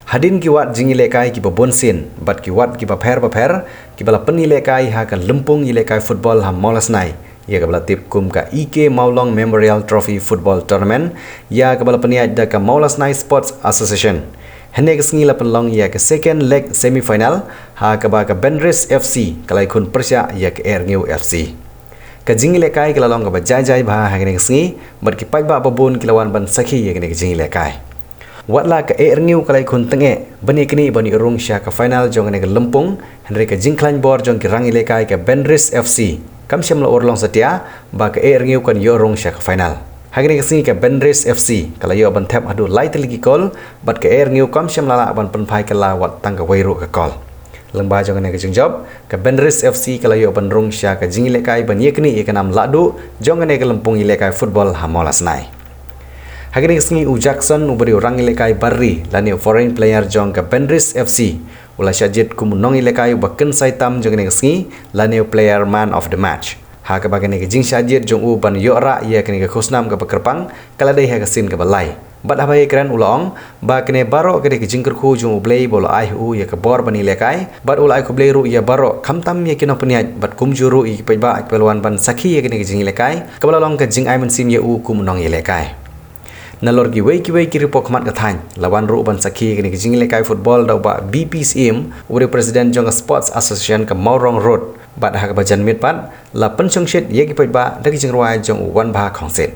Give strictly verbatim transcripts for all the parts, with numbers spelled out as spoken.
Hadien ki wad jingïalehkai kiba bunsien bad ki wad kiba pher bapher kiba la pynïalehkai ha ka lympung ïalehkai football ha Mawlasnai, ïa kaba la tip kum ka E K Mawlong Memorial Trophy Football Tournament, ïa kaba la pynïaid da ka Mawlasnai Sports Association. Hynne ka sngi la pynlong ïa ka second leg semi final, ha kaba ka Bendris F C ka la ïakhun pyrshah ïa ka Ehrngiew F C. Ka jingïalehkai ka la long kaba jai jai bha ha kane ka sngi, bad ki paidbah babun ki la wan ban sakhi ïa kane ka jingïalehkai. Watla ka Ehrngiew ka la ïakhun tyngeh ban ïaknieh ban ïoh rung sha ka final jong kane ka lympung, hynrei ka jingkhlaiñ bor jong ki rangïalehkai ka Bendris F C kam shym la urlong satia ba ka Ehrngiew kan ïoh rung sha ka final. Ha kane ka sngi ka Bendris F C ka la ïoh ban thep haduh lai tylli ki kol, bad ka Ehrngiew kam shym la lah ban pynphai kylla wat tang kawei ruh ka kol. Lyngba jong kane ka jingjop, ka Bendris F C ka la ïoh ban rung sha ka jingïalehkai ban ïaknieh ïa ka nam lahduh jong kane ka lympung ïalehkai football ha Mawlasnai. Ha kane ka sngi u Jackson, uba dei u rangïalehkai bar ri lane u foreign player jong ka Bendris F C, u la shah jied kum u nongïalehkai uba kynsai tam jong kane ka sngi lane u player man of the match. Ha kaba kane ka jingshah jied jong u ban ïoh rah ïa kane ka khusnam kaba kyrpang ka la dei ha ka sien kaba lai. Bad haba ïakren u la ong ba kane baroh ka dei ka jingkyrkhu jong U Blei ba u la ai ha u ïa ka bor ban ïalehkai, bad u la ai khublei ruh ïa baroh, khamtam ïa ki nongpynïaid bad kumjuh ruh ïa ki paidbah kiba la wan ban sakhi ïa kane ka jingïalehkai kaba la long ka jingai mynsiem ïa u kum u nongïalehkai. Nalor kiwei kiwei ki riewpaw khmat ka thaiñ la wan ruh ban sakhi ïa kane ka jingïalehkai football da u Bah B P Syiem, uba dei u president jong ka Sports Association ka Mawrong Road. Bad ha kaba jan miet pat la pynshongshit ïa ki paidbah da ki jingrwai jong u Wanbha Khongsit.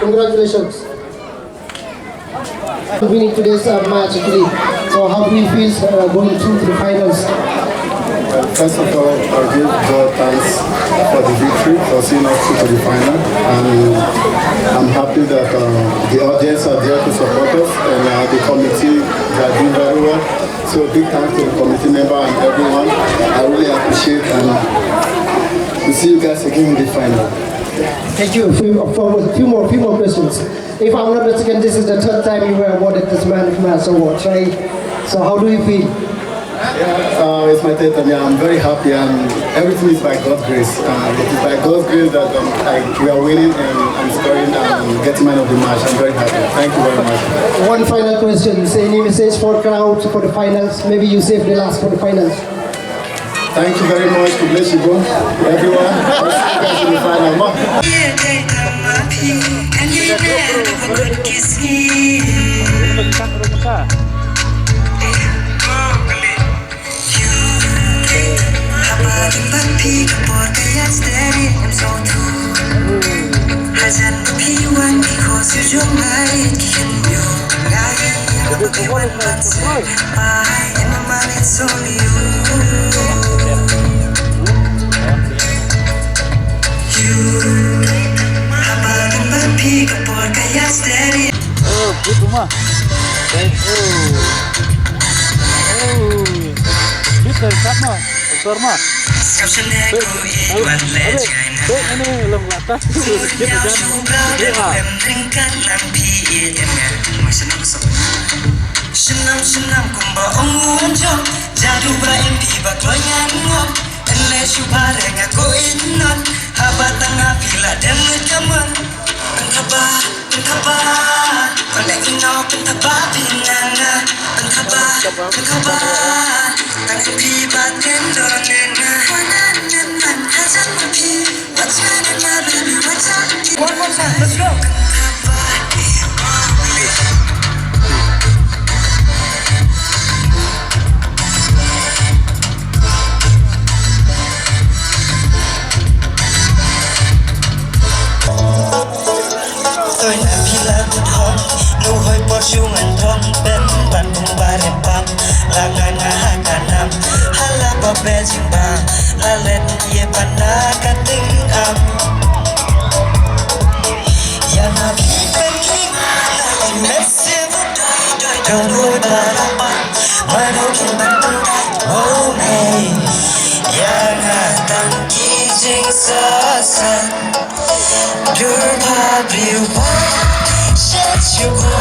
Congratulations. Winning today's uh, match actually. So how do you feel uh, going through to the finals? First of all, I give God thanks for the victory, for seeing us through to the final. And I'm happy that uh, the audience are there to support us, and uh, the committee, they are doing very well. So big thanks to the committee member and everyone. I really appreciate, and we'll see you guys again in the final. Thank you. Few, for a few more, few more questions. If I'm not mistaken, this is the third time you were awarded this Man of Match award, right? So how do you feel? Yeah, uh, it's my third time. Yeah, I'm very happy, and everything is by God's grace. Uh, it is by God's grace that um, I, we are winning and I'm scoring and getting man of the match. I'm very happy. Thank you very much. One final question. Say any message for crowd for the finals? Maybe you save the last for the finals. Thank you very much. God bless you, bro. Everyone, I'll see you guys in the final. Mwah. Oh, gitu mah. Baik, oh. Oh. Gitu, siap mah. Doktor mah. Baik, baik, baik, ini belum atas. Gitu kan. Iya. Shnam shnam kumba ong un jong, jadu ba en phi ba kloi ngan ngop. En le shu ba re nga ko in non, haba tang ha phi la dem le kamon. Pynthaba, pynthaba, kole ino pynthaba phi nanga. Pynthaba, pynthaba, tang en phi ba ten do nena. Wana nen man hajan ma phi, wacha nena baby wacha. One more time, let's go. Toi na phi la kut hok, nu hoi por shu ngan thong, ben ban bung ba rem pam, la ngan nga ha ka nam, ha la ba be jing ba, la let ye pan na ka ting am. Ya na phi pen ling, la i met se bu doi doi dong doi ba la pa, ma do kin ban tung dai, oh hey. Ya na tang ki jing sa sa. Dur pha briew ba shet shu ku